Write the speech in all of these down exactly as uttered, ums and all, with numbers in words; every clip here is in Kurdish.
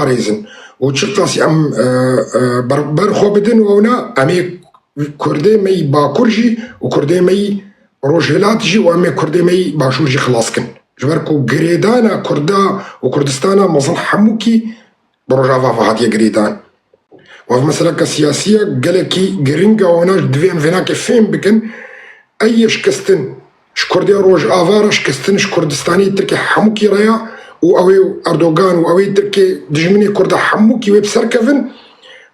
parêzin. Û çiqas em, e, e, ber, ber xwe bidin û ewna, em ê Kurdê me yî Bakur jî û Kurdê me yî Rojhilat jî û em ê Kurdê me yî Başûr jî xilas kin. Ji ber ku girêdana Kurda û Kurdistana mezin hemûkî bi Rojava ve hatiye girêdan. Û ev meseleke siyasî ye, gelekî giring e, wana divê em vênakê fêm bikin. Ey yê şikestin ji Kurdê Rojava re, şikestin ji Kurdistanê Tirkê hemûkî re ye û ew ê Erdogan û ew ê Tirkê dijminê Kurda hemûkî wê bi ser kevin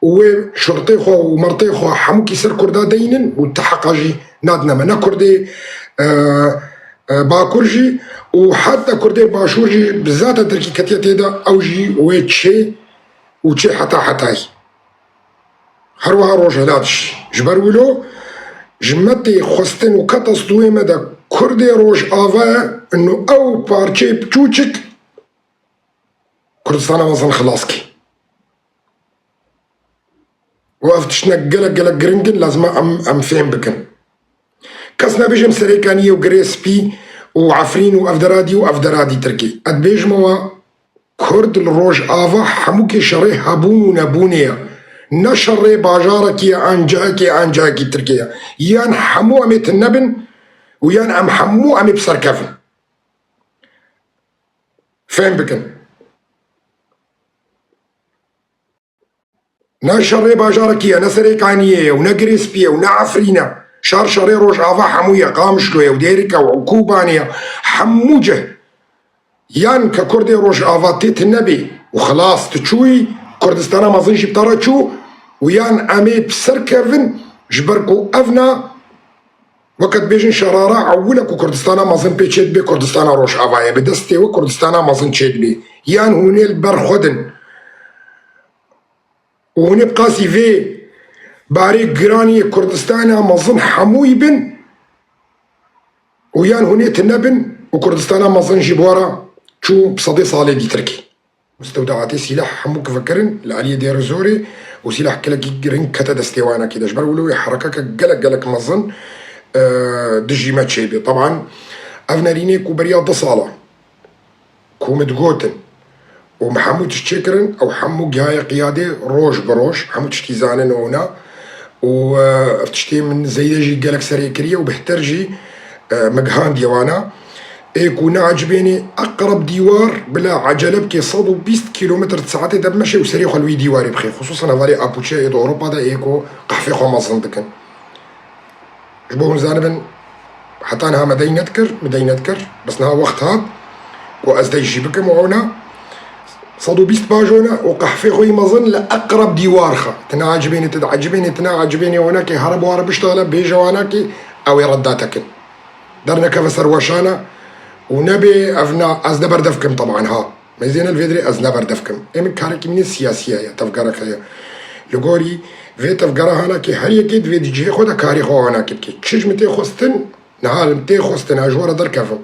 û wê şurtê xwe û mertê xwe hemûkî ser Kurda deynin û ti heqa jî nadine me. Ne Kurdê, e, e, Bakur jî û heta Kurdê Başûr jî bi zata Tirkî ketiye tê de, ew jî wê çê û çê heta hetayî. Her wiha Rojhilat jî. Ji ber wilo ji me tê xwestin û keta stûyê me de Kurdê Rojava ye, ino ew parçeyê piçûçik Kurdistana mezin xilas kê. Û ev tiştine gelek, gelek giring in, lazim e em, em fêm bikin. Kes nebêje em Serêkaniyê û Girê Spî û Efrîn û ev deradî û ev deradî Tirkî. Ez dibêjime we, Kurd li Rojava hemûkê şerê hebûn û nebûnê ye. Ne şerê bajarekî ye, an cihekê, an cihekî Tirkê ye. Yan hemû em ê tune bin û yan em hemû em ê bi ser kevin. Fêm bikin. Ne şerê bajarekî ye, ne Serêkaniyê ye û ne Girê Spî ye û ne Efrîn e. Şer şerê Rojava hemû ye, Qamişlo ye û Dêrike û Kobanê ye. Hemû cih. Yan ke Kurdê Rojava tê tune bê û xilas tu çûyî, Kurdistana mezin jî bi te re çû û yan em ê bi ser kevin ji ber ku ev na Weke dibêjin şerara ewil e ku Kurdistana mezin pê çêdibe Kurdistana Rojavayê, bi destê we Kurdistana mezin çêdibe. Yan hûn ê li ber xwe din û hûn ê bi qasî vê barê giranî yê Kurdistana mezin hemûyî bin û yan hûn ê tune bin û Kurdistana mezin jî bi we re çû bi sedê salê dîtirkî. Mistewdeatê sîleh hemû kive kirin li aliyê Dêr Zorê û sîleh gelekî giring kete destê wanakî de. Ji ber wilo wê herekeke gelek gelek mezin, e, dijî me çêbê. Teban ev nerînê ku beriya du sala ku min digotin û me hemû tişt çêkirin, ew hemû gihaye qiyadê roj bi roj, hemû tiştî zanin û wina. Û, e, ev tiştê min zeyde jî gelek serê kiriye û bihtir jî, e, me gihandiye wana. Ê ku neecibênê eqreb dîwar bila ecele bike sed û bîst kîlometr di saetê de bimeşe û serê xwe li wî dîwarê bixe. Xisûsan hevalê Apoçiya yê di Ewropa de ê ku qehfê xwe mezin dikin. Ji bo hûn zanibin, heta niha me dey nedikir, min dey nedikir. Bes niha wext hat ku ez dey jî bikim û ewna. Sed û bîst bajone û qehfê xwe yî mezin li eqreb dîwar xe. Tine ecibênê, tine ecibênê, tine ecibênê, wanakê here bi ware biştexile, bêje wanakê, ew ê redda te kin. Dernekeve ser weşana û nebê ev na, ez ne berdev kim teban ha. Mezêne li vê dirê ez ne berdev kim. Ê min karekî min ê siyasî heye, tevgerek heye. Li gorî vê tevgera hanakê her yekê divê di cihê xwe de karê xwe hanakê bike. Çi ji min tê xwestin, niha li min tê xwestin, ez ji we re derkevim.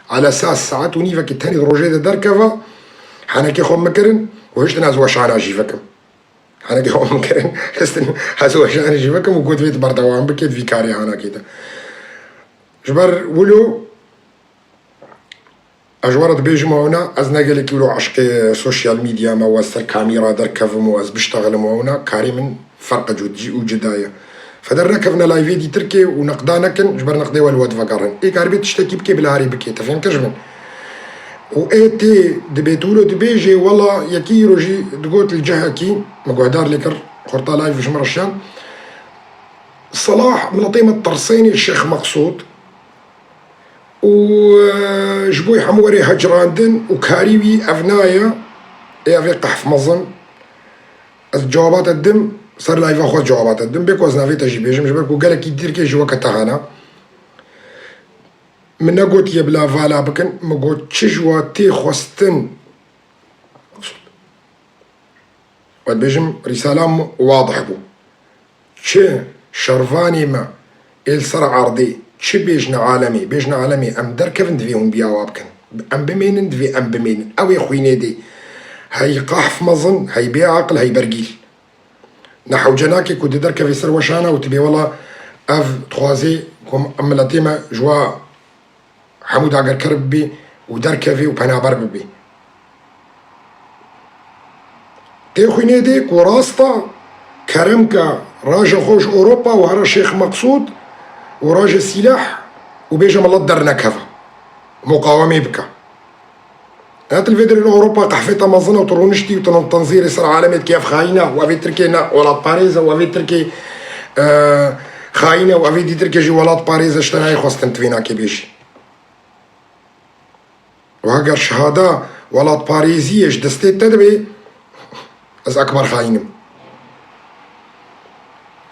Ala saet, saet û nîvekî tenê di rojê de derkeva, henekê xwe min kirin û hiştin ez weşana jî vekim. Henekê xwe min kirin, hiştin ez weşana jî vekim û got vê tu berdewam bike di vî karê hanakê de. Ji ber wilo ez ji we re dibêjim ewna, ez ne gelekî wilo eşqê sosyal medya me û ez ser kamîra derkevim û ez biştexilim ewna, karê min ferq e, cud-, û cida ye. Feder nekevine layvê dîtirkê û neqda nekin, ji ber neqdê we li we divegerin. Ê karibê tiştekî bikê, bila herî bikê. Te fêm kir ji min? Û ê tê dibê tu wilo dibêjê, wela yekî îro jî digot li cihekî, min guhdar lê kir, xorta layv ji min re şiyan. Selah miletê me tirsênê Şêx Meqsûd û, e, ji bo hemû werê hecirandin û karî wî ev naye, ê ev ê qehf mezin. Ez cewabate dim, ser layva xwe cewabate dim, bê ku ez navê te jî bêjim, ji ber ku gelekî dîrkê ji weke te hene. Min negotiye bila vala bikin, min got çi ji we tê xwestin. Ez dibêjim, rîsala min wadih bû. Çi şervanê me ê li ser erdê, çi bêjne alemê, bêjne alemê, em derkevin divê hûn biyawa bikin. Em bimênin, divê em bimênin. Ew ê xwînê dê. Hey qahf mezin, hey bê aqil, hey bergîl. Ne hewce nake ku tu derkevî ser weşana û tu bê wela ev dixwazê ku em miletê me ji wa hemû dagirker bibî û derkevî û penaber bibî. Tê xwînê dê ku rasta kerem ke raje xwe ji Ewropa û here Şêx Meqsûd û raje sîleh û bêje milet dernekeve, muqawemê bike. Etil vê dirê li Ewropa qehfê te mezin e û tu rûniştî û tu tenzîrê ser alemê dikî ev xayîn e û evê Tirkê ne welatparêz e û evê Tirkê, e, xayîn e û evê dî Tirkê jî welatparêz e, ji te nayê xwestin tu vê nakê bêjî. Û heger şehada welatparêziyê ji destê te dibe, ez ekber xayîn im.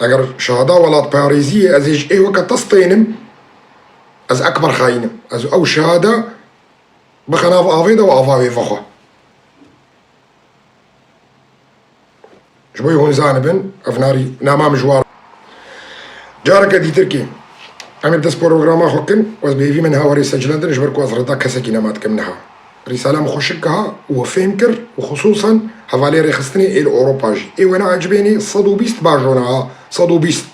Eger şehada welatparêziyê ez ê ji ê weke te stênim, ez ekber xayîn im. Ez ew şehada bixe nav avê de û ava wê vexwe. Ji bo hûn zanibin, ev narî nama min ji war. Careke dîtirkî, em ê bi dest programa xwe kin, ez bi hêvî me niha werê secilendin, ji ber ku ez rida kesekî nema dikim niha. Rîsala min xweşik kiha û we fêm kir û xisûsan hevalê rêxistinê ê li Ewropa jî. Ê we neecibênî sed û bîst bajo niha, sed û bîst.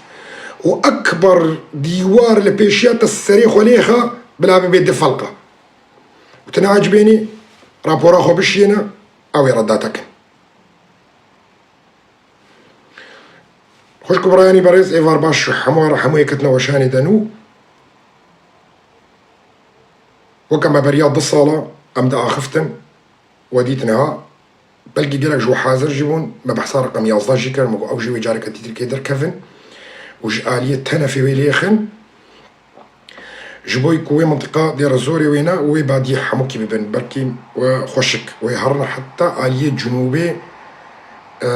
Û ekber dîwar li pêşiya te serê xwe lêxe, bila bibe du felqa. Û tu neecibênî rapora xwe bişiyêne, ew ê reda te kin. Xwişk û birayanî berêz, êvar baş ji hemû re, hemû yê ketine weşanê de nû. Weke me beriya du sala em diaxiftin, we dît niha. Belkî gelek ji we hazir jî bûn, me behsa reqem yazdeh jî kir, me got ew jî wê careke dîtirkê derkevin û ji aliyê tenefê wê lêxin. Ji bo ku wê mintiqa Dêrezorê wê ne û wê badiyê Hemûkî bibin, belkî we xweşik, wê herine heta aliyê cinûbê, e,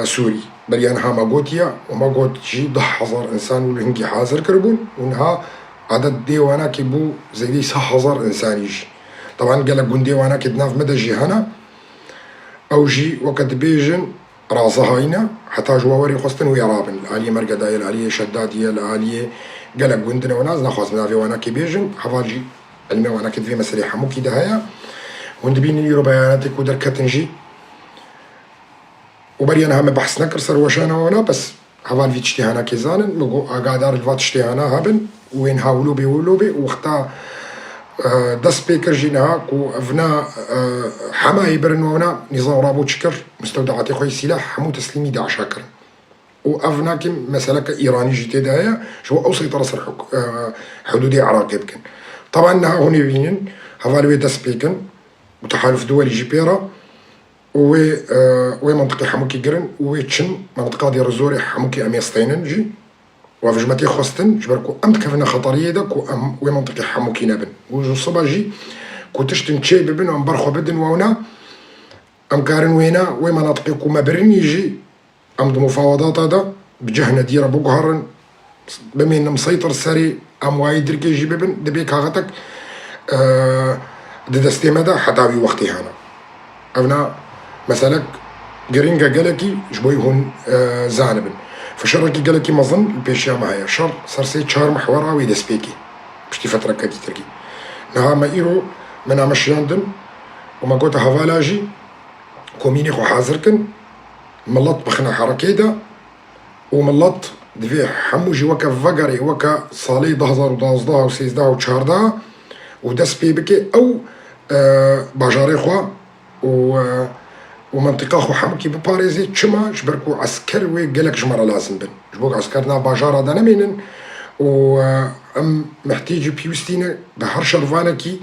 Sûrî. Beriya niha me gotiye û me got jî deh hezar însan û li hingî hazir kiribûn û niha adet dê wanakê bû zêdeyî sê hezar însanî jî. Teban gelek gundê wanakê di nav me de jî hene. Ew jî weke dibêjin, razihayî ne, heta ji we werê xwestin wê rabin. Li aliyê Mergedayê, li aliyê Şedadiyê, li aliyê gelek gundin e wana, ez naxwazim navê wanakê bêjim, heval jî ilmê wanakê di vê meselê Hemûkî de heye. Hûn dibînin îro beyanatê ku derketin jî. Û beriya niha me behs nekir ser weşana wana, bes heval vî tiştê hanakê zanin, min got agadar li va tiştê hana hebin û wê niha wilo bê, wilo bê û wexta, e, dest pê kir jî niha ku ev ne, e, hemayê birin wewna nîzam rabû çi kir, mustewdeatê xwe yê sîleh hemû teslîmî DAIŞ'a kirin. Û ev nakin meseleke Îranî jî tê de heye, ji bo ew seytara ser huk-, e, hudûdê Iraqê bikin. Teban niha hûn ê bînin, heval wê dest pê kin û tehaluf duwelî jî pê re. Û wê, e, wê mintiqê Hemûkî girin û wê çin mintiqa Dêrezorê Hemûkî em ê steynin jî. Û ev ji me tê xwestin, ji ber ku em dikevine xeteriyê de ku em wê mintiqê Hemûkî nebin. Û ji siba jî ku tiştin çê bibin û em ber xwe bidin wewna, em karin wêne wê menatiqê ku me birinî jî em di mufawedata de bi cih nedî re biguherin, bimênin miseytir serê em wayî dirkê jî bibin, dibê kaxetek, e, di destê me de heta wî wextê hene. Ev na meselek giring e gelekî ji bo hûn, e, zanibin. Fişarekî gelekî mezin li pêşiya me heye. Şer ser sê çar mihwera wê destpêkê. Piştî fetreke dîtirkî. Niha me îro me name şiyandin û me gote hevala jî komînê xwe hazir kin, milet bixine herekê de û milet divê hemû jî weke vegerê, weke salê du hezar û duwazdeh û sêzdeh û çardeh û dest pê bike ew, e, bajarê xwe û, e, û mentiqa xwe hemûkî biparêzê. Çima? Ji ber ku esker wê gelek ji me re lazim bin. Ji bo ku esker nav bajara de nemênin û, e, em mihtêcî pîwistî ne bi her şervanekî,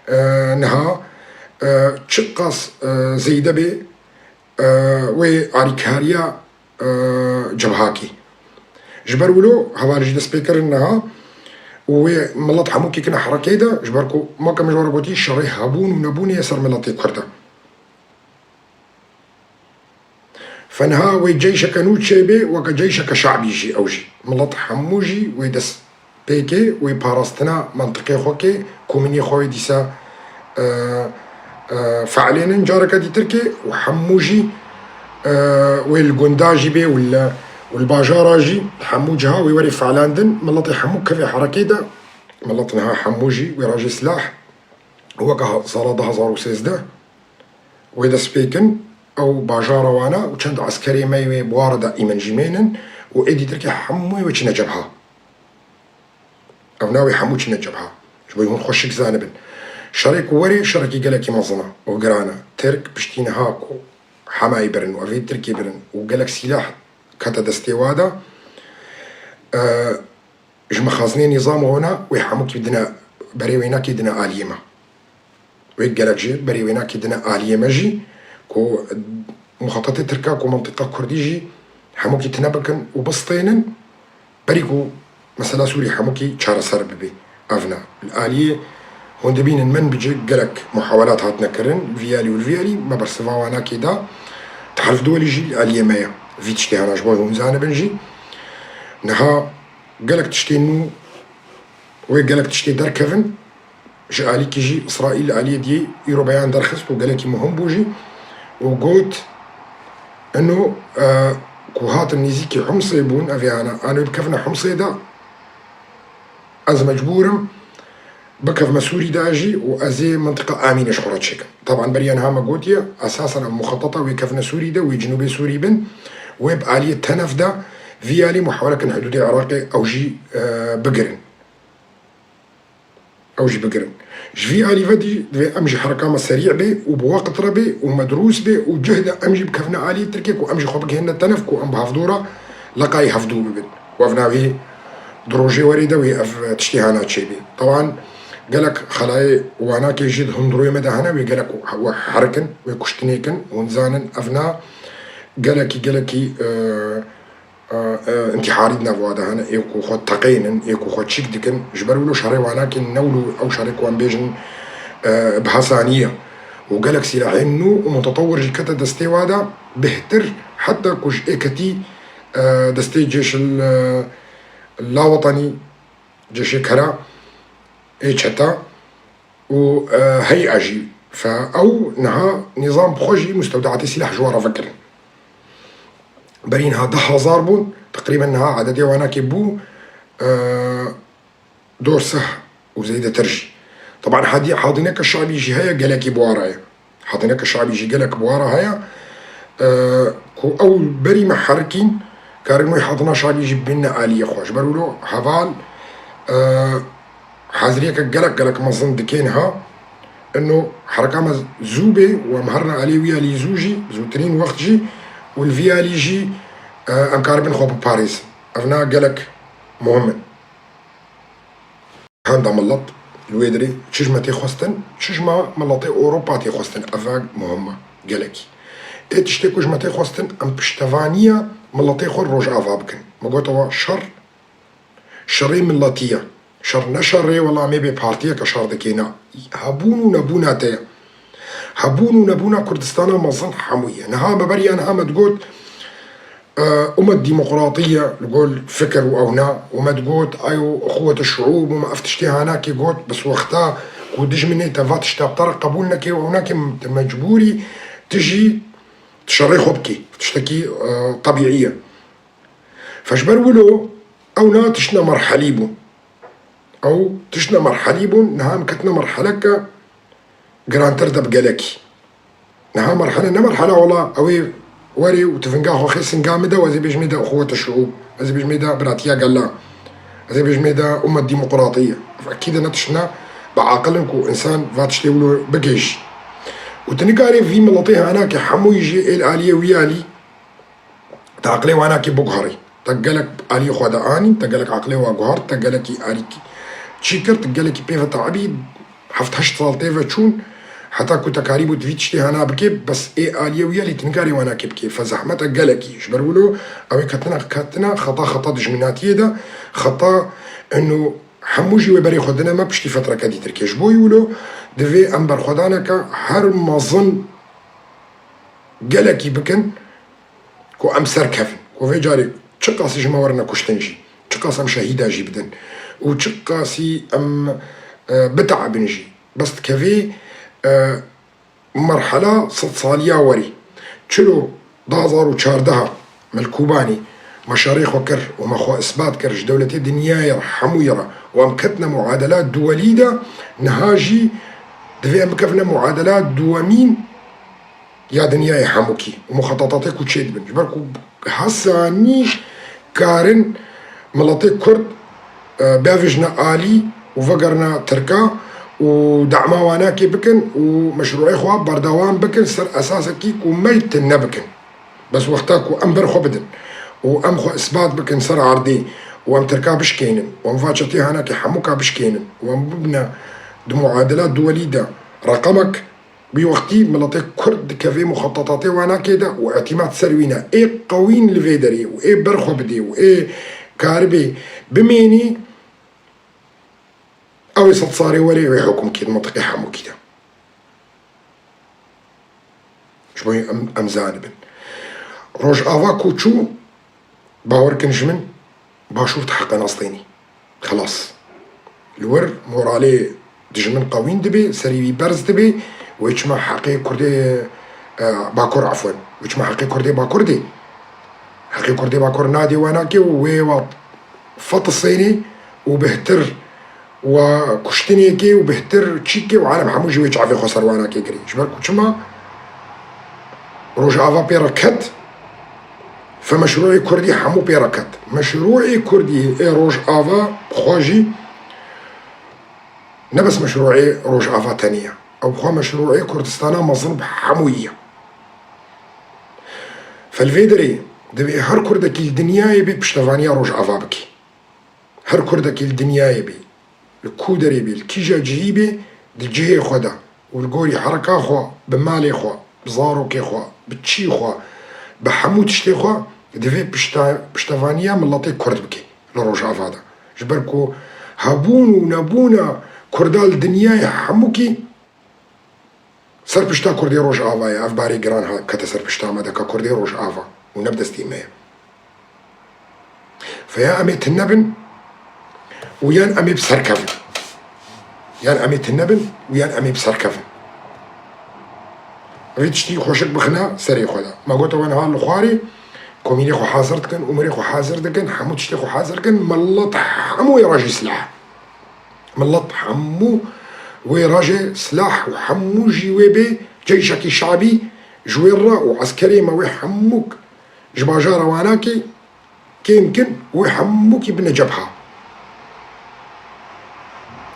e, niha, e, çiqas, e, zêde bê, e, wê alîkariya, e, cebhakî. Ji ber wilo heval jî dest pê kirin niha û wê milet hemûkî kine herekê de, ji ber ku weke min ji we re gotî şerê hebûn û nebûnê ye ser miletê Kurd e. Fe niha wê ceyşeke nû çêbê, weke ceyşeke şe'bî jî ew jî. Milet hemû jî wê dest pêkê wê parastina mentiqê xwe kê, komînê xwe wê dîsa, e, e, fe'lênin careke dîtir kê û hemû jî, e, wê li gunda jî bê û li, û li bajara jî hemû ciha wê werê fe'landin, miletê hemû kevê herekê de, milet niha hemû jî wê rajê silah weke ha-, sala du hezar û sêzdeh wê dest pê kin, ew bajara wana û çend eskerê me wê bi wa re de îmen jî mênin û ê dîtir kê hemû wê çine cebha. Ev navê hemû çine cebha. Ji bo hûn xweşik zanibin. Şerê ku werê, şerekî gelekî mezin e û giran e. Tirk piştî niha ku Hemayî birin û evê Tirkê birin û gelek sîlah kete destê wa de, e, ji mexazinê nîzam wana wê hemûkî dine berê wê nakê dine aliyê me. Wê gelek jî berê wê nakê dine aliyê me jî ku muxatatê Tirka ku mentiqa Kurdî jî hemûkî tine bikin û bistênin. Berî ku mesela Sûrî hemûkî çareser bibe. Ev ne. Li aliyê hûn dibînin min bice gelek muhawelat hatine kirin, vî alî û li vî alî me bersiva wanakê da. Tehlif duwelî jî li aliyê me ye. Vî tiştê hene ji bo hûn zanibin jî. Niha gelek tiştê nû wê gelek tiştê derkevin. Ji alîkî jî Îsraîl li aliyê diyê îro beyan derxist û gelekî muhim bû jî û got, ino, e, ku hatin nêzîkî Humsê bûn, ev yana, anê bikevine Humsê de, ez mecbûr im bikevime Sûrî de jî û ez ê mintiqa Amînê ji xwe re çêkim. Teban beriya niha me gotiye, esasen ev muxeteta wê kevine Sûrî de, wê Cinûbê Sûrî bin, wê bi aliyê Tenef de, vî alî muhawelekin hidûdê Iraqê ew jî, e, bigirin. Ew jî bigirin. Ji vî alî ve dî divê em jî hereka me serî bê û bi weqt re bê û medrûs bê û cih de em jî bikevine alî Tirkê ku em jî xwe bigihînine Tenef ku em bi hevdû re leqayî hevdû bibin. Û ev navê di rojê werê de wê ev tiştê hana çêbê. Tewan gelek xelayê wanakê jî di hundirûyê me de hene, wê gelek we herikin, wê kuştinê kin, hûn zanin ev na gelekî, gelekî, e, e, e, întiharî di nav wa de hene, ê ku xwe teqênin, ê ku xwe çîk dikin. Ji ber wilo şerê wanakê ne wilo ew şerê ku em bêjin, e, bi hesanî ye. Û gelek sîlahên nû û mutetewir jî kete destê wa de bêhtir, heta ku ji ê ketî, e, destê cêşil, e, lawetanî, cêşê kera, ê çeta, û, e, hey'a jî. Fe ew niha nîzam bi xwe jî mustewdeatê sîlah ji wan re vekirin. Berî niha deh hezar bûn, teqrîben niha ededê wanakê bû, e, dor sih û zêdetir jî. Teban hadî-, hadîneke şabî jî heye, gelekî bi wa re ye. Hadîneke şabî jî gelek bi wa re heye, e, ku ew berî me herikîn, karin wê hadîna şabî jî bibîne aliyê xwe. Ji ber wilo heval, e, haziriyeke gelek, gelek mezin dike niha. Ino hereka me zû bê û em herine aliyê wî alî zû jî, zûtirîn wext jî û li vî alî jî, e, em karibin xwe biparêzin. Ev na gelek muhim in. Henda milet li wê derê çi ji me tê xwestin, çi ji me miletê Ewropa tê xwestin, ev muhim e gelekî. Ê tiştê ku ji me tê xwestin, em piştevaniya miletê xwe Rojava bikin. Me gote we şer, şerê miletî ye. Şer ne şerê wela em ê bê partiyeke şer dikê, na. Hebûn û nebûna te ye. Hebûn û nebûna Kurdistana mezin hemû ye. Niha me beriya niha me digot, e, umet demokratî ye li gol fikir û ewna û me digot, ayo xuwete şuûb û me ev tiştê hanakê got, bes wexta ku dijminê te va tişta bi te re qebûl neke û ewnakê te mecbûrî tu jî tu şerê xwe bikî. Tiştekî, e, tebîî ye. Fe ji ber wilo ew niha tiştine merhelî bûn. Ew tiştine merhelî bûn, niha em ketine merheleke girantir de bi gelekî. Niha merhele ne merhela wela ew ê werê û tu vinga xwe xê singa min de û ez ê bêjmê de xuwete şuûb, ez ê bêjmê de biratiya gela, ez ê bêjmê de umet demokratî. Ev ekîde ne tiştine bi aqil in ku însan va tiştê wilo bigê jî. Û tu nikarê vî miletê hanakê hemûyî jî ê li aliyê wî alî Te aqilê wanakê biguherî. Te gelek aliyê xwe de anîn, te gelek aqilê wa guhert, te gelekî alîkî çî kir, te gelekî pê ve teibî, heft heşt sal tê ve çûn, heta ku te karîbû tu vî tiştê hena bikê, bes ê aliyê wî alî tu nikarî wanakê bikê. Fe zehmet e gelekî. Ji ber wilo ew ê ketine, ketine xeta, xeta dijminatiyê de, xeta ino hemû jî wê berê xwe dine me piştî fetreke dîtirkê. Ji bo wilo divê em berxwedaneke her mezin gelekî bikin, ku em serkevin, ku vê carê çiqasî ji me werine kuştin jî, çiqas em şehîda jî bidin û çiqasî em, e, biteibin jî, bes dikevê, e, merhela sedsaliya werî. Çilo du hezar û çardeh me li Kobanê me şerê xwe kir û me xwe isbat kir ji dewletê dinyayê re hemûyê re û em ketine muadela duwelî de, niha jî divê em bikevine muadela duwemîn ya dinyayê hemûkî û muxatatatê ku çêdibin. Ji ber ku hesanî karin miletê Kurd, e, bevijne alî û vegerine Tirka û dema wanakê bikin û meşrûê xwe berdewam bikin ser esasekî ku me tune bikin. Bes wexta ku em ber xwe bidin û em xwe isbat bikin ser erdê û em Tirka bişkênin û em va çetê hanakê hemûka bişkênin û em bibine di muadila duwelî de reqemek, wî wextî miletê Kurd dikeve muxetetatê wanakê de û îtîmat ser wî ne. Ê qewîn li vê derê û ê ber xwe bidê û ê karibê bimênî, ew ê sed salê were wê hukm kê di mintiqê hemûkî de. Ji bo em, em zanibin. Rojava ku çû, bawer kin ji min, Başûr diheqenastênî. Xelas. Li wir moralê dijmin qewîn dibe, serî wî berz dibe, wê çima heqê Kurdê, e, Bakur, efwen, wê çima heqê Kurdê Bakur dê? Heqê Kurdê Bakur nadê wanakê û wê wa fetisênê û bihtir wa kuştinêkê û bihtir çîkê û alem hemû ji wê çavê xwe ser wanakê girê. Ji ber ku çima Rojava pê re ket, fe meşrûê Kurdî hemû pê re ket. Meşrûê Kurdî ê Rojava xwe jî ne bes meşrûê Rojava tenê ye. Ew xwe meşrûê Kurdistana mezin bi hemûyî ye. Fe li vê derê divê her Kurdekî li dinyayê bê piştevaniya Rojava bike. Her Kurdekî li dinyayê bê, li ku derê bê, li kîja cihî bê, di cihê xwe de û li gorî herika xwe, bi malê xwe, bi zarokê xwe, bi çî xwe, bi hemû tiştê xwe, divê pişta-, piştevaniya miletê Kurd bike li Rojava de. Ji ber ku hebûn û nebûna Kurda li dinyayê hemûkî Ser pişta Kurdê Rojava ye, ev barê giran ha-, kete ser pişta me de ka Kurdê Rojava û ne bi destê me ye. Fe ya em ê tune bin û yan em ê bi ser kevin. Yan em ê tune bin û yan em ê bi ser kevin. Vî tiştî xweşik bixine serê xwe de. Me gote we niha li xwarê komînê xwe hazir dikin, umirê xwe hazir dikin, hemû tiştê xwe hazir dikin, milet hemû wê rejî silah. Milet hemû wê rejê silah û hemû jî wê bê ceyşekî şabî ji wê re û eskerê me wê hemûk ji bajara Wanakê kêm kin, wê hemûkî bine cebha.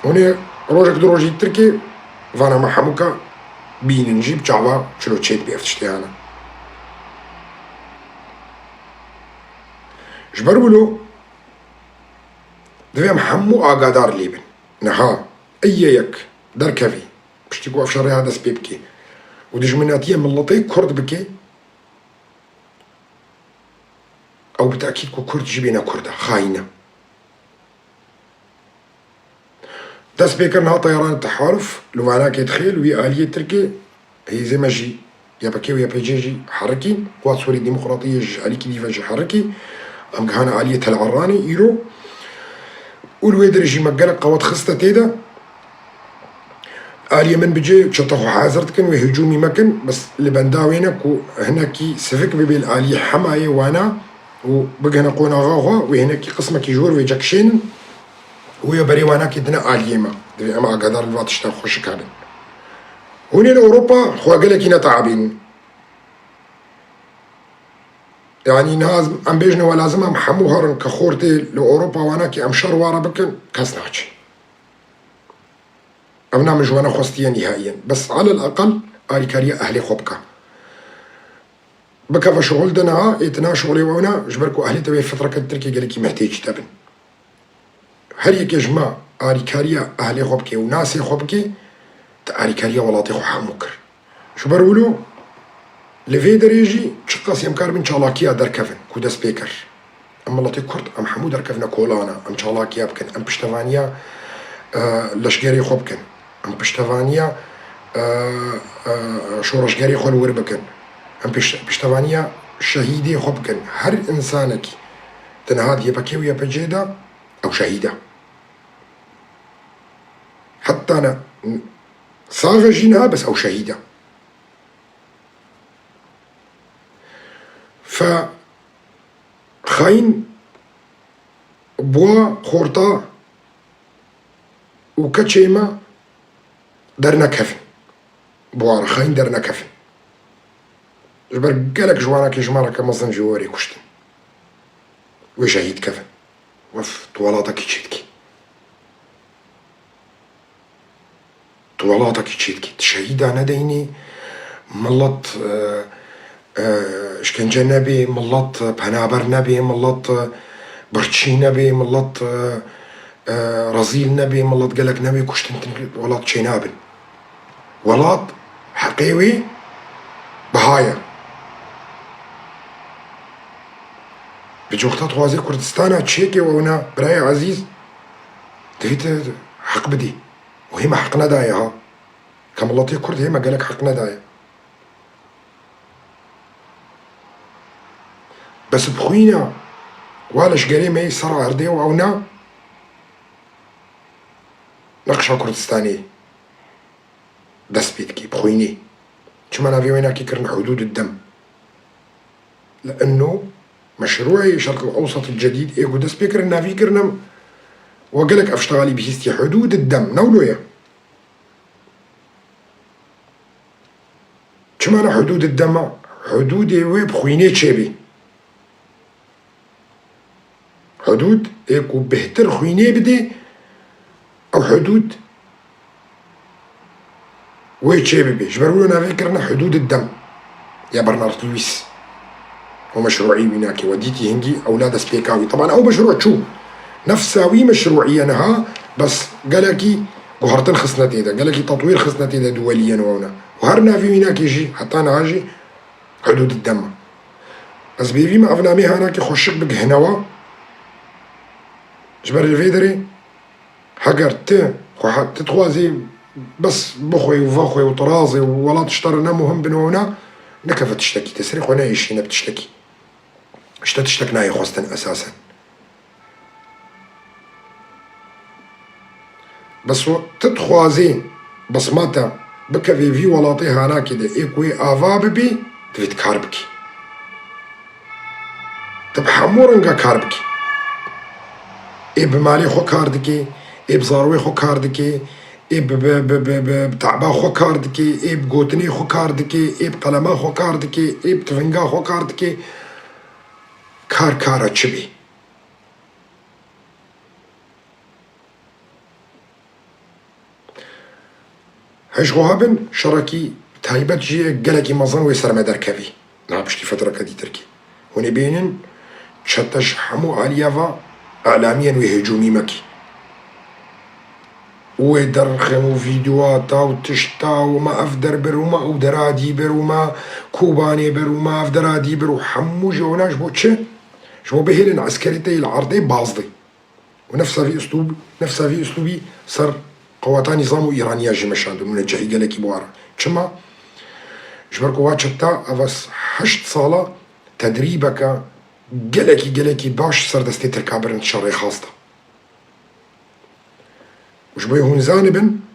Hûn ê rojek du rojî tirkê vana me hemûka bînin jî bi çava çilo çêt bê ev tiştê hene. Ji ber wilo Divê em hemû agadar lê bin. Niha ey yek derkevî, piştî ku ev şerê ha dest pê bikê û dijminatiya miletê Kurd bike, ew bi tekîd ku Kurd jî bêne Kurd e, xayîn e. Dest pê kir niha teyaran teharuf li Wanakê dixê, li wî aliyê Tirkê hêzê me jî Y P K û Y P G jî herikîn, Quwat Sûrî Demokratî yê ji alîkî dî ve jî herikî. Em gihane aliyê Tel Eranê îro. Û li wê derê jî me gelek qewet xiste tê de. Aliyê min bi cê çete xwe hazir dikin, wê hicûmî me kin, bes li benda wê ne ku hinekî sivik bibe li aliyê Hemayê wana û bigihine qonaxa xwe, wê hinekî qismekî ji wir wê cekişênin. Wê berê Wanakê dine aliyê me. Divê em agadar li va tişta xweşik hebin. Hûn ê li Ewropa xwe gelekî neteabînin. Yanî niha em bêjine we lazim em hemû herin ke xortê li Ewropa Wanakê em şer ware bikin, kes naçe. Ev ne min ji we nexwestiye nîhaiyen. Bes alel eqel alîkariya ehlê xwe bike. Bikeve şuxul de niha, ê tu na şuxulê we ne, ji ber ku ehlê te wê fitreke Tirkê gelekî mehtêcî te bin. Her yekê ji me alîkariya ehlê xwe bike û nasê xwe bike, tu alîkariya welatê xwe hemû kir. Ji ber wilo li vê derê jî çiqas em karibin çalakiya derkevin ku dest pê kir. Em miletê Kurd, em hemû derkevine kolana, em çalakiya bikin, em piştevaniya, e, leşgerê xwe bikin, em piştevaniya, e, e, şoreşgerê xwe li wir bikin, em pişt-, piştevaniya şehîdê xwe bikin. Her insanekî di niha di Y P K û Y P G de ew şehîd e. Heta ne sax e jî niha, bes ew şehîd e. Fe xayîn bûa xorta û keçê me dernekevin. Bûa re xayîn dernekevin. Ji ber gelek ji wanakê ji me re ke mezin ji werê kuştin. Wê şehîd kevin. Wef, tu welatekî çê dikî. Tu welatekî çêdikî, tu şehîda nedeynî, milet, e, e, îşkence nebê, milet, e, penaber nebê, milet, e, birçî nebê, milet, e, e, rezîl nebê, milet gelek nebê, kuştin tin welat çênabin. Welat heqê wê biha ye. Bi coxta dixwazê Kurdistana çêke wewna, birayê ezîz, divê tu heq bidî. Û hê me heq nedaye ha. Ke miletê Kurd hê me gelek heq nedaye. Bes bi xwîna wa leşgerê me yê ser erdê û ewna neqşa Kurdistanê dest pê dikê, bi xwînê. Çima navê wê nake kirin hudûd dem? Li enno meşrûê Şerq el Ewsat el Cedîd ê ku dest pê kirin, navî kirin em we gelek ev ştegalî bihîstiye hudûd dem, ne wilo ye. Çima ne hudûd dema? Hudûdê wê bi xwînê çêbî. Hudûd ê ku bêhtir xwînê bidê, ew hudûd wê çê bibe. Ji ber wilo navê kirine hudûd dem ya Bernard Lewis. Û meşrûî wî nake. We dîtî hingî ewla destpêka wî. Teban ew meşrû çû. Nefsa wî meşrûî ye niha, bes gelekî guhertin xistine tê de, gelekî tetwîr xistine tê de duweliyên wewne. Û her navê wî nake jî, heta niha jî hudûd dem e. Ez bêvî me ev namê hanakê xweşik bigihine we. Ji ber li vê derê heger ti xwe he-, ti dixwazî bes bixwe û vexwe û tirazê û welat ji te re ne muhim bin wewna, nekeve tiştekî, te serê xwe neêşîne bi tiştekî. Ji te tiştek nayê xwestin esasen. Bes tu dixwazî bisma te bikevê vî welatê hanakê de ê ku wê ava bibî, divê tu kar bikî. Tu bi hemû renga kar bikî. Ê bi malê xwe kar dikê, ê bi zarwê xwe kar dikê, ê bi, bi, bi, bi, bi, bi taba xwe kar dikê, ê bi gotinê xwe kar dikê, ê bi qelema xwe kar dikê, ê bi tivinga xwe kar dikê. Kar kara çi bê? Hej wiha bin, şerekî taybet jî ye, gelekî mezin wê ser me derkevî. Niha piştî fetreke dîtirkî. Hûn ê bînin, çete ji hemû aliya ve elamiyên wê hicûmî me kî. Û wê derxin û vîdyoa ta û tişta û me ev der bir û me ew dera dî bir û me Kobanê bir û me ev dera dî bir û hemû jî wina ji bo çi? Ji bo bihêlin eskerî te yê li erdê bazdê. Û nefsa vî uslûb-, nefsa vî uslûbî ser qewata nîzam û Îraniya jî meşandin û necehî gelekî bi wan re. Çima? Ji ber ku wa çeta ev heşt sala tedrîbeke gelekî, gelekî baş ser destê Tirka birin şerê xas de. Û ji bo hûn zanibin,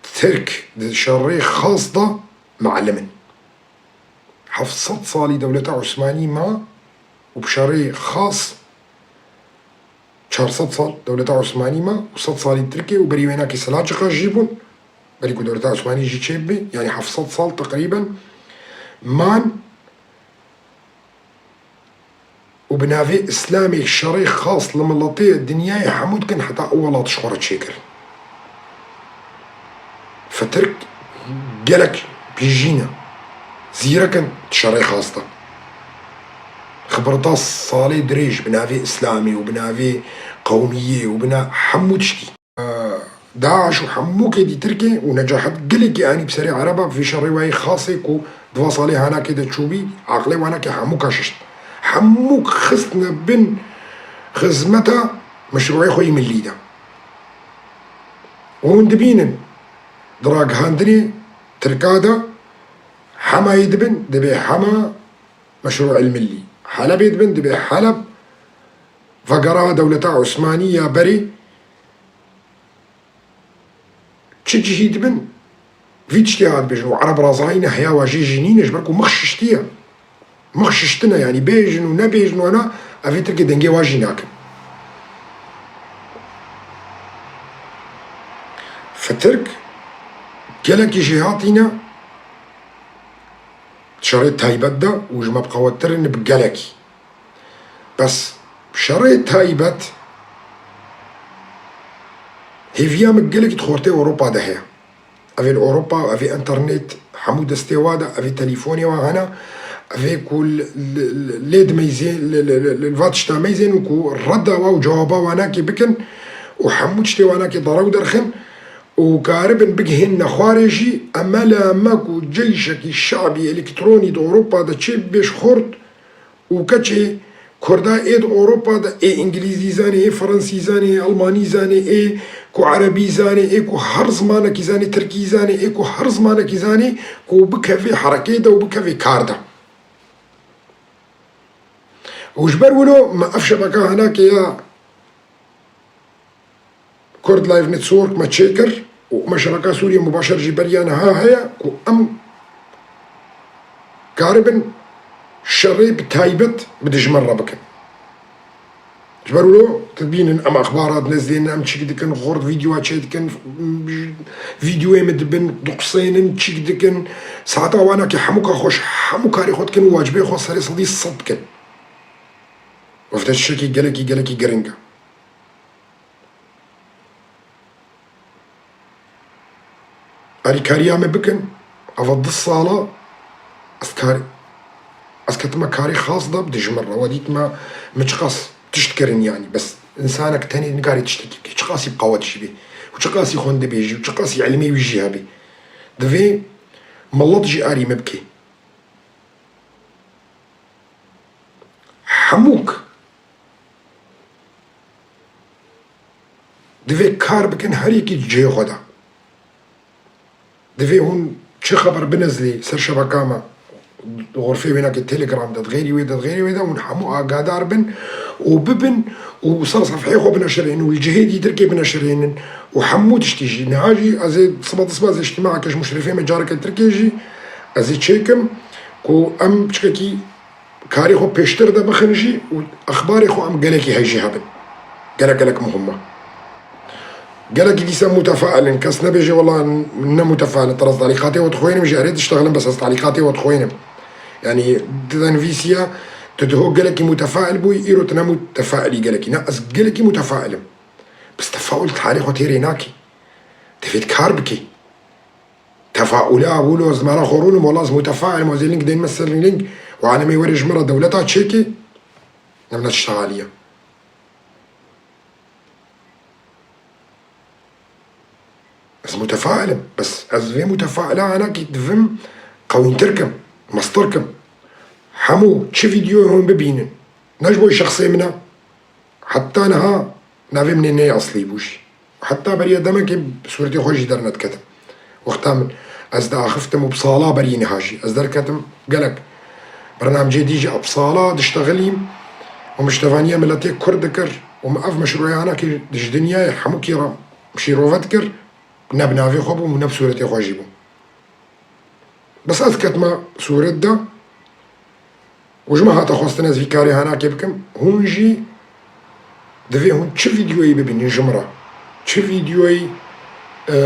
Tirk di şerê xas de muallim in. Heft sed salî dewleta Osmanî ma û bi şerê xas çar sed sal dewleta Osmanî ma û sed salî Tirkê û berî wênakê Selaciqa jî bûn. Berî ku dewleta Osmanî jî çêbibe, yanî heft sed sal teqrîben man û bi navê Îslamê şerê xas li miletê dinyayê hemû dikin heta ew welat ji xwe re çêkirin. Fitirk gelek pîjî ne. Zîrek in di şerê xas de. Xibirta salê dirêj bi navê Îslamê û bi navê qewmiyê û bi na-, hemû tiştî. DAIŞ û hemû kê dîtirkê û necahet gelekî anî bi serê Ereba vê şerê wayê xasê ku di va salê hanakê de çûbî, aqilê wanakê hemû ka şişt. Hemû xistine bin xizmeta meşrûê xwe yî millî de. Hûn dibînin, di ragihandinê Tirka de Hemayê dibin, dibê Hema meşrû el millî. Helebê dibin, dibê Heleb vegera dewleta Osmanî ya berê. Çi cihî dibin, vî tiştê hat bêjin û Ereb razayî ne, heya wajê jî nîne, ji ber ku mix şiştiye. Mix şiştine, yanî bêjin û nebêjin wana, ev ê Tirkê dengê wa jî nakin. Fitirk gelekî jêhatî ne, şerê taybet de û ji me bi qewettir in bi gelekî. Bes şerê taybet hêviya min gelekî di xortê Ewropa de heye. Ev ê li Ewropa, ev ê enternet, hemû destê wa de, ev ê telîfonê wa hene, ev ê ku li, li, li, lê dimeyzê, li, li, li, li va tişta meyzên û ku redda wa û cewaba wa nakê bikin û hemû tiştê wa nakê derew derxin û karibin bigihên nexwarê jî, em me li em me ku ceyşekî şabî elektronî di Ewropa de çê bibê ji xort, û keçê Kurda ê di Ewropa de ê îngilîzî zanê, ê fransî zanê, ê elmanî zanê, ê ku erebî zanê, ê ku her zimanekî zanê, tirkî zanê, ê ku her zimanekî zanê, ku bikevê herekê de û bikevê kar de. Û ji ber wilo me ev şebeka hinakê ya Kurd Live Network me çêkir û me şebeka Sûriye Mubaşer jî beriya niha heye ku em karibin şerê bi taybet bi dijmin re bikin. Ji ber wilo tu dibînin em exbara dinezdênin, em çik dikin, xort vîdyoa çêdikin, vîdyoyê min dibin, diqisênin, çik dikin, saeta wana ki hemû ka xweş, hemû karê xwe dikin û wacibê xwe serê sedî sed dikin. Ev tiştekî gelekî, gelekî giring e. Alîkariya me bikin. Ava du sala ez kar-, ez ketime karê xas de bi dijmin re. We dît me, min çiqas tişt kirin yanî. Bes insanek tenê nikarê tiştekî bike. Çiqasî bi qewet jî bê. Û çiqasî xwendibê jî. Û çiqasî ilmê wî jî hebe. Divê milet jî arî me bike. Hemûk divê kar bikin, her yekî di cihê xwe de. Divê hûn çi xeber binizlî ser şebeka me, di xurfê wê nake Telegram de, di xêrî wê de, di xêrî wê de, hûn hemû agadar bin û bibin û ser sefheyê xwe bineşirênin û li cihê dîtirkê bineşirênin û hemû tiştî jî. Niha jî ez ê siba di siba ez ê îctîmaeke ji muşrifê me careke Tirkê jî ez ê çêkim ku em piçkekî karê xwe pêştir de bixin jî û exbarê xwe em gelekî hej jî hebin. Gelek gelek muhim e. Gelekî dîsa mutefail in. Kes nebêje wela ne mutefail in. Teras talîqatê we dixwînim jî erê diştexilin bes ez talîqatê we dixwînim. Yanî tu de nivîsiya tu diho gelekî mutefail bûyî, îro tu ne mutefailî gelekî. Ne, ez gelekî mutefail im. Bes tefaul di halê xwe têrê nakî. Divê tu kar bikî. Tefaula, wilo ez mara xwe rûnim, wela ez mutefail im, ez ê link deynim ser link, û alemê were ji min re dewleta çêkê, ne min tişta alî ye. Ez mutefail im, bes ez vê mutefaila anakî divim qewîntir kim, mestir kim. Hemû çi vîdyoyê hûn bibînin, ne ji bo şexsê min e, heta niha navê min ê neyê eslî bû jî. Heta beriya demekê sûretê xwe jî dernediketim. Wexta min ez diaxiftim û bi sala berî niha jî ez derketim gelek bernamcê dî jî bi sala diştexilîm û min ji tevaniya miletê Kurd dikir û min ev meşrûyanekî ji dinyayê hemûkî re şîrove dikir, ne bi navê xwe bû û ne bi sûretê xwe jî bû. Bes ez ketime sûret de û ji min hate xwestin ez vî karê hanakê bikim. Hûn jî divê hûn çi vîdyoyê bibînin ji min re, çi vîdyoyê, e,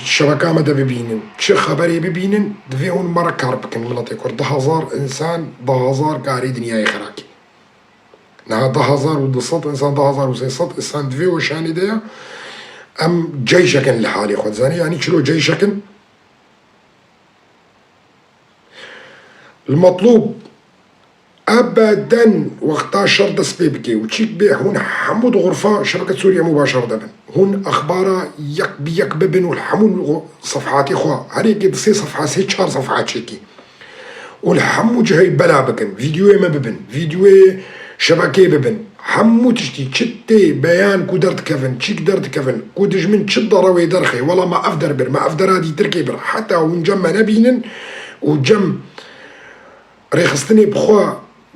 şebeka me de bibînin, çi xeberê bibînin, divê hûn me re kar bikin miletê Kurd. Du hezar însan, du hezar karê dinyayê xerakî. Niha du hezar û du sed însan, du hezar û sê sed însan di vê weşanê de ye. Em ceyşek in li halê xwe dizanî, yanî çilo ceyşek in? Li metlûb ebeden wexta şer dest pê bike û çîk bê hûn hemû di xurfa şebeke Sûriye Mubaşer de bin. Hûn exbara yek bi yek bibin û li hemû sefhatê xwe, her yekê di sê sefha, sê çar sefha çêkî. Û li hemû cihê bela bikin. Vîdyoyê me bibin. Vîdyoyê şebekê bibin. Hemû tiştî çi tê beyan ku derdikevin, çîk derdikevin, ku dijmin çi dere wê derxê, wela me ev der bir, me ev dera dîtirkê bir. Heta hûn cem me nebînin û cem rêxistinê bi xwe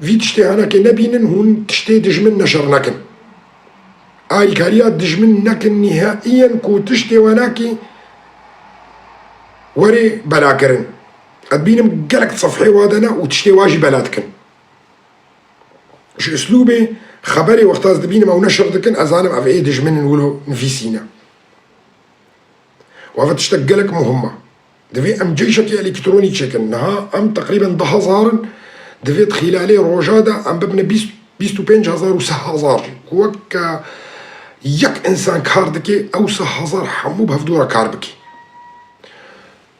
vî tiştê hanekê nebînin, hûn tiştê dijmin neşir nekin. Alîkariya dijmin nekin nîhaiyen ku tiştê we nekî werê belakirin. Ez dibînim gelek sefhê wa de ne û tiştê wa jî bela dikin. Ji uslûbê xeberê wexta ez dibînim ew neşir dikin, ez zanim ev ê dijmin in wilo nivîsîne. Û ev tiştek gelek muhim e. Divê em ceyşekî elektronî çêkin. Niha em teqrîben du hezar in. Divê di xîlalê roja de em bibine bîst, bîst û pênc hezar û sê hezar. Ku weke yek însan kar dike, ew sê hezar hemû bi hevdû re kar bike.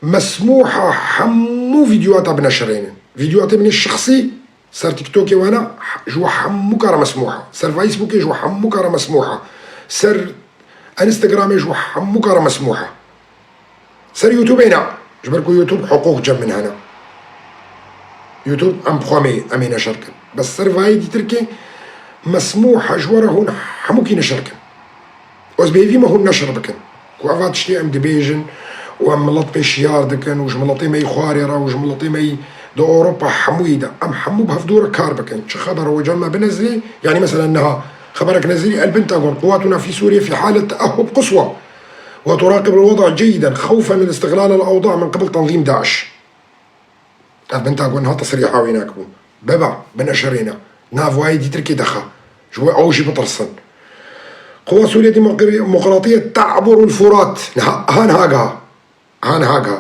Mesmûha hemû vîdyoata bineşirênin. Vîdyoatê min ê şexsî ser TikTokê wana, ji we hemû kara mesmûha. Ser Facebookê ji we hemû kara mesmûha. Ser Instagramê ji we hemû kara mesmûha. Ser YouTubeê na. Ji ber ku YouTube hiqûq cem min hene. YouTube em bi xwe me, em ê neşir kin. Bes ser vayê dîtirkê mesmûha ji we re hûn hemûkî neşir kin. Ez bi hêvî me hûn neşir bikin. Ku eva tiştê em dibêjin û em milet pê şiyar dikin û ji miletê me yî xwarê re û ji miletê me yî di Ewropa hemûyî de. Em hemû bi hevdû re kar bikin. Çi xeber e, weca me binezirê, yanî mesela niha xeberek nezirî, البنتاغون قواتنا في سوريا في حالة تأهب قصوى وتراقب الوضع جيدا خوفا من استغلال الأوضاع من قبل تنظيم داعش. Ev Pentagon ha tesrîha wê nakibû. Beba, bineşirêne. Nav wayê dîtirkê dexa. Ji bo ew jî bitirsin. قوات سوريا الديمقراطية تعبر الفرات. Niha, ha niha giha. Ha niha giha.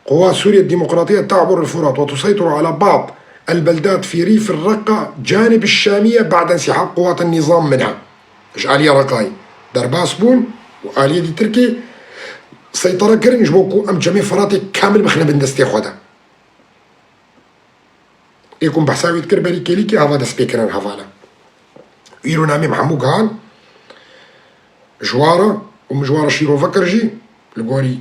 قوات سوريا الديمقراطية تعبر الفرات وتسيطر على بعض البلدات في ريف الرقة جانب الشامية بعد انسحاب قوات النظام منها. Ji aliyê Reqayê derbas bûn û aliyê dîtirkê seytara kirin ji bo ku em çemê Firatê kamil bixine bin destê xwe de. Ê ku em behsa wê dikir berî kêlîkê hava destpêkirin hevala. Îro namê min hemû gihan ji wa re û min ji wa re şîrove kir jî li gorî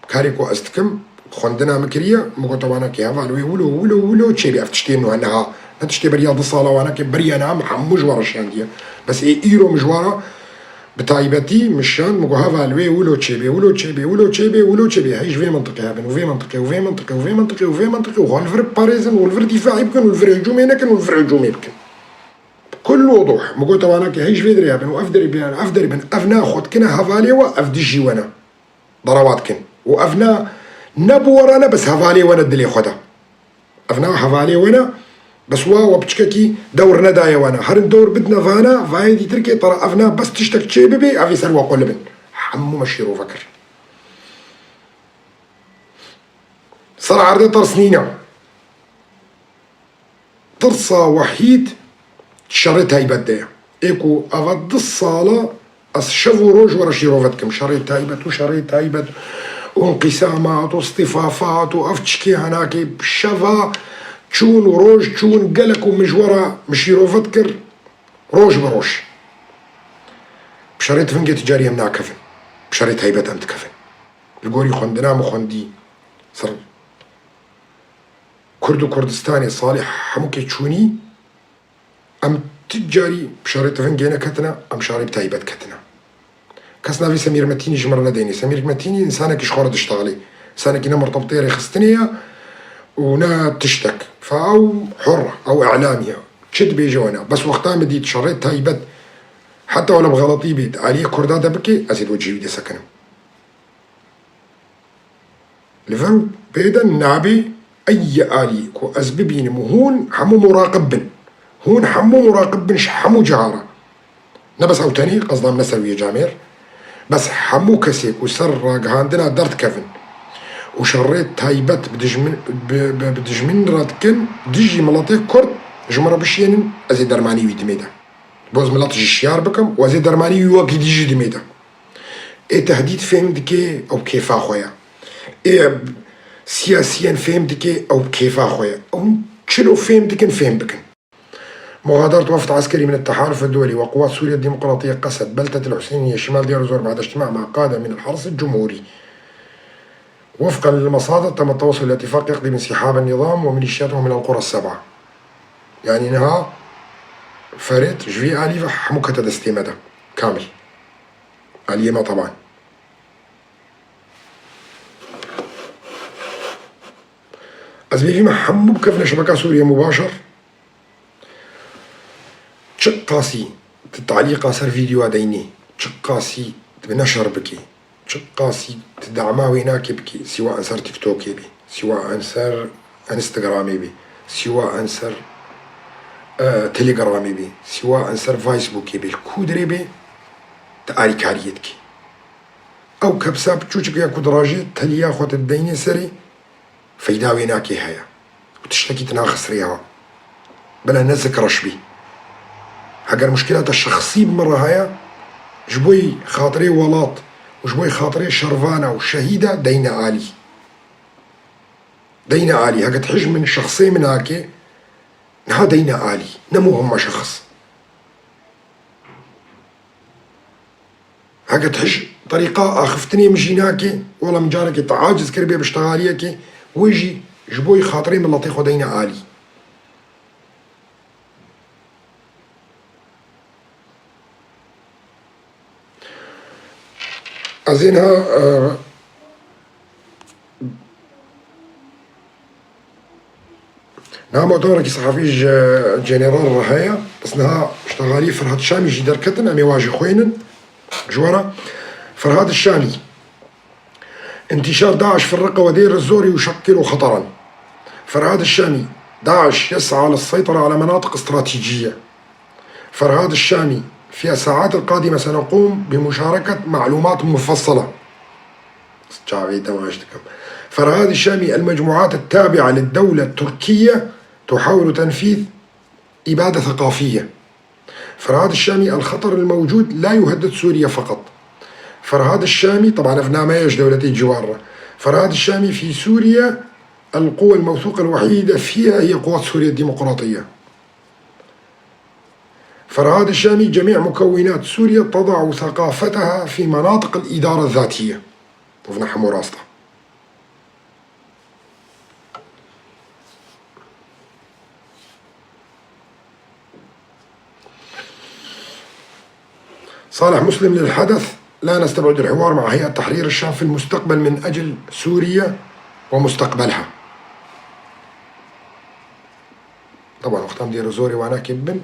karê ku ez dikim, xwendina min kiriye, min gote wanakê heval wê wilo, wilo, wilo çêbê ev tiştê nû niha. Ne tiştê beriya du sala wanakê beriya niha min hemû ji wa re şiyandiye. Bes ê îro min ji wa re bi taybetî min şiyand, min got heval wê wilo çêbê, wilo çêbê, wilo çêbê, wilo çêbê. Hey ji vê mintiqê hebin û vê mintiqê û vê mintiqê û vê mintiqê û vê mintiqê û xwe li vir biparêzin û li vir dîfaî bikin û li vir hicûmê nekin û li vir hicûmê bikin. Bi kul wuduh, min gote wanakê hey ji vê derê hebin û ev derê bînin, ev derê bin, ev na xwe dikine hevalê we, ev dijî we ne. Darawa dikin. Û ev na, ne bi we re ne, bes hevalê we ne dilê xwe de. Ev na hevalê we ne, bes wa we piçkekî dewr nedaye we ne. Herin dewr bidine vana, vayê dîtirkê tera ev na bes tiştek çê bibe, ev ê ser we qulibin. Hemû me şîrove kir. Ser erdê tirs nîne. Tirsa wehîd şerê taybet de ye. Ê ku eva du sala ez şev û roj we re şîrove dikim. Şerê taybet û şerê taybet û înqîsamat û îstîfafat û ev çikê henakê şeva çûn û roj çûn gelek û min ji we re min şîrove dikir roj bi roj. Bi şerê tivingê tu carî em nakevin. Bi şerê taybet em dikevin. Li gorî xwendina min xwendî ser Kurd û Kurdistanê salê hemûkê çûnî, em tu carî bi şerê tivingê neketine, em şerê bi taybet ketine. Kes navê Semîr Metînî ji min re nedênê. Semîr Metînî însanekî ji xwe re diştexilê. Însanekî ne mirtebitê rêxistinê ye û ne tiştek. Fa ew hur e, ew îlamî ye. Çi dibêje wana. Bes wexta min dît şerê taybet heta wele bi xeletî bê di aliyê Kurda de bike, ez ê di wecihê wî de sekinim. Li vir pê de nabê ey alî ku ez bibînim û hûn hemû muraqib bin. Hûn hemû muraqib bin ji hemû ciha re. Ne bes ew tenê, qesdam ne ser wî camêr. Bes hemû kesê ku ser ragihandina derdikevin û şerê taybet bi dijmin, bi, bi, bi dijmin re dikin, dijî miletê Kurd ji min re bişiyênin, ez ê dermanî wî dimê de. Bo ez milet jî şiyar bikim û ez ê dermanî wî wekî dî jî dimê de. Ê tehdîd fêm dike, ew kêfa xwe ye. Ê siyasiyen fêm dike, ew kêfa xwe ye. Ew çilo fêm dikin, fêm bikin. مغادرة وفد عسكري من التحالف الدولي وقوات سوريا الديمقراطية قسد بلدة الحسينية شمال دير الزور بعد اجتماع مع قادة من الحرس الجمهوري. وفقا للمصادر تم التوصل إلى اتفاق يقضي بانسحاب النظام وميليشياته من القرى السبعة. Yani niha Ferit ji vî alî ve hemû kete destê me de. Kamil. Aliyê me teban. Ez bêjî me hemû bikevine şebeka Sûriye Mubaşir. Çiqasî tu talîqa ser vîdyoa deynî, çiqasî tu neşer bikî, çiqasî tu dema wê nakê bikî, sîwa en ser TikTokê bî, sîwa en ser Instagramê bî, sîwa en ser, e, Telegramê bî, sîwa en ser Facebookê bî, li ku derê bê, tu alîkariyê dikî. Ew kepsa piçûçik ya ku dirajê teliya xwe tu dideynê serê, feyda wê nakê heye. Û tiştekî tu naxisirê hewa. Bila ne zik reş bî. Heger muşkilata şexsî bi min re heye, ji bo xatirê welat û ji bo xatirê şervana û şehîda deyne alî. Deyne alî, heke tihij min şexsê min ake, niha deyne alî, ne muhimma şexs. Heke tihij terîqa axiftinê min jî nake, wela min carekê teaciz kiribê bi ştegaliyekê, wê jî ji bo xatirê miletê xwe deyne alî. Ez ê niha, e, niha motorekî sehafî ji General re heye, bes niha ştegalî Ferhat Şamî jî derketin, em ê wa jî xwênin. Ji we re Ferhat Şamî. انتشار داعش في الرقة ودير الزور يشكل خطرا. فرهاد الشامي: داعش يسعى للسيطرة على مناطق استراتيجية. فرهاد الشامي: في الساعات القادمة سنقوم بمشاركة معلومات مفصلة. Çavê te maç dikim. فرهاد الشامي: المجموعات التابعة للدولة التركية تحاول تنفيذ إبادة ثقافية. فرهاد الشامي: الخطر الموجود لا يهدد سوريا فقط. فرهاد الشامي، طبعا، في نامية دولتي جوار. فرهاد الشامي: في سوريا القوة الموثوقة الوحيدة فيها هي قوات سوريا الديمقراطية. فرهاد الشامي: جميع مكونات سوريا تضع ثقافتها في مناطق الإدارة الذاتية. وفنا حمو راسطة. صالح مسلم: للحدث، لا نستبعد الحوار مع هيئة تحرير الشام في المستقبل من أجل سوريا ومستقبلها. طبعا وقت em dê zorê wana kê bibin,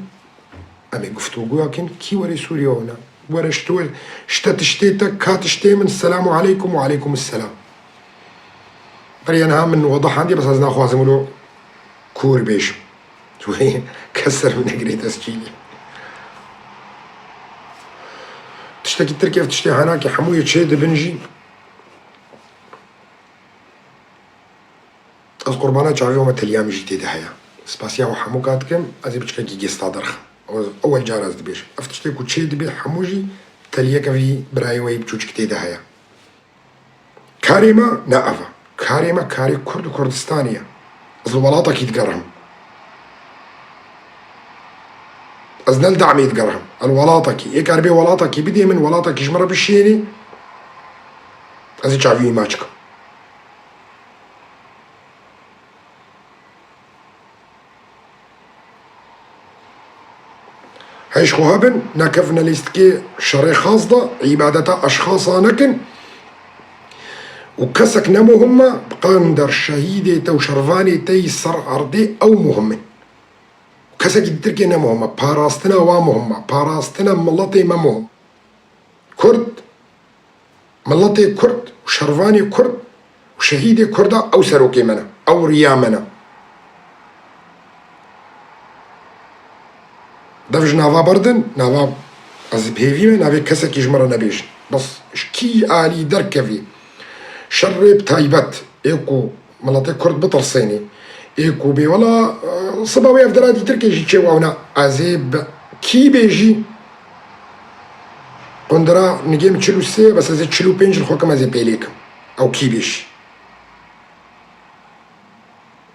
em ê guftûgoya kin, kî were Sûriye wana? Were ji tu, ji te tiştê te, ka tiştê min, selamu aleykum û aleykum selam. Beriya niha min wedihandiye, bes ez naxwazim wilo kûr bêjim. Wê kes ser min negirê tescîlê. Tiştekî Tirkiye, tiştê henakê hemûyê çê dibin jî. Ez qurbana çavê me, teliya min jî tê de heye. Spasiya we hemû ka dikim, ez ê biçikekî gêsta derxim. Ew, ewel car ez dibêjim. Ev tiştê ku çê dibe hemû jî teliyeke vî birayê we yî biçûçik tê de heye. Karê me ne ev e. Karê me karê Kurd û Kurdistanê ye. Ez li welatekî digerihim. Ez ne li damê digerihim. Ez li welatekî. Ê kar bê welatekî bidê min, welatekî ji min re bişênê, ez ê çavî wî maç kim. Heyş xwe hebin, nekevine lîstikê şerê xas de, îbadeta eşxasa nekin û kesek ne muhim e, bi qender şehîdê te û şervanê te yî ser erdê ew muhim in. Kesekî di Tirkiyê ne muhim e, parastina wa muhim e, parastina miletê me muhim. Kurd, miletê Kurd û şervanê Kurd û şehîdê Kurda ew serokê me ne, ew riya me ne. Dev ji nava berdin, nava ez bi hêvî me, navê kesekî ji min re nebêjin. Bes ji kî alî derkevî, şerê bi taybet ê ku miletê Kurd bitirsênê. Ê ku bê wela, e, siba wê ev dera dîtir kê jî çê wawna. Ez ê bi kî bêjî? Qundira nigê min çil û sê, bes ez ê çil û pênc li xwe kim, ez ê pêlê kim. Ew kî bêjî?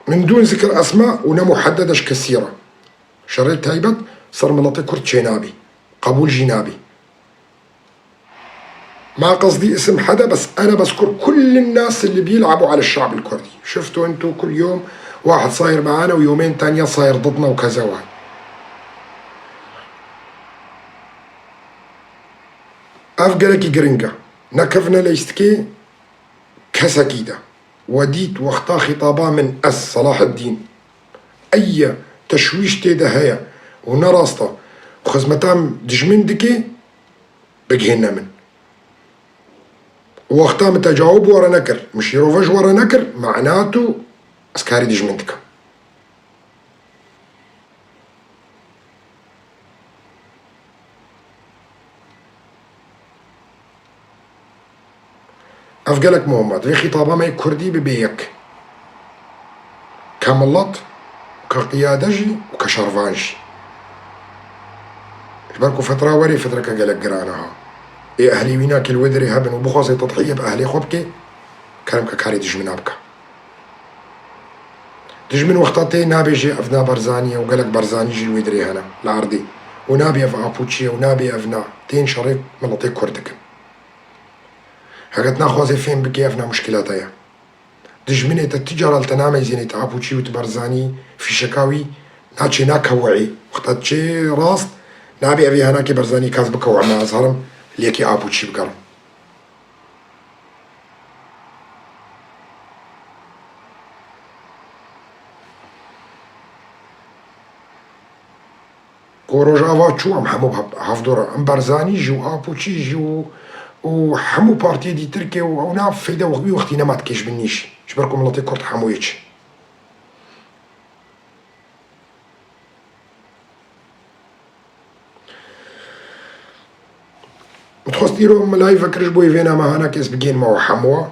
Min dûn zikir esma û ne muheddede ji kesî re. Şerê taybet ser miletê Kurd çênabî. Qebûl jî nabî. ما قصدي اسم حدا، بس أنا بذكر كل الناس اللي بيلعبوا على الشعب الكردي. شفتوا انتوا كل يوم واحد صاير معانا ويومين تانية صاير ضدنا وكذا وهاي. Ev gelekî giring e. Nekevine leyistikê kesekî de. We dît wexta xîtaba min ez, Selaheddîn, eye teşwîş tê de heye û ne rast e, xizmeta dijmin dike, bigihîne min. Wexta min tecawub were nekir, min şîrove ji were nekir, mena tu ez karî dijmin dikim. Ev gelek muhim e. Divê xîtaba me yê kurdî bibe yek. Ke milet, ke qiyade jî û ke şervan jî. Ji ber ku fetra werê fetreke gelek giran e ha. Ê ehlê wî nakê li wê derê hebin û bixwaze tedhiye bi ehlê xwe bike, kerem ke karê dijmina bike. Dijmin wexta tê nabêje evna Barzanî ye û gelek Barzanî jî li wê dirê hene li erdê û nabê ev Apoçî ye û nabê evna tên şerê miletê Kurd dikin. Heket naxwaze fêm bike evna muşkilata ye. Dijminê te ti cara li te nameyzênê ti Apoçî û ti Barzanî fîşeka wî naçê nakeweyê. Wexta çê rast nabê evê henakê Barzanî kas bikewe me ez herim li yekê Apoçî bigerim. Ku Rojava çû em hemû hevdora em Barzanî jî û Apoçî jî û û hemû partiyê dî Tirkê û ew na feyde wî wextî nema dikêş bin nîş. Ji ber ku miletê Kurd hemû yê çi. Min dixwest îro min live vekir ji bo vê nama hana kes bigên me û hemû.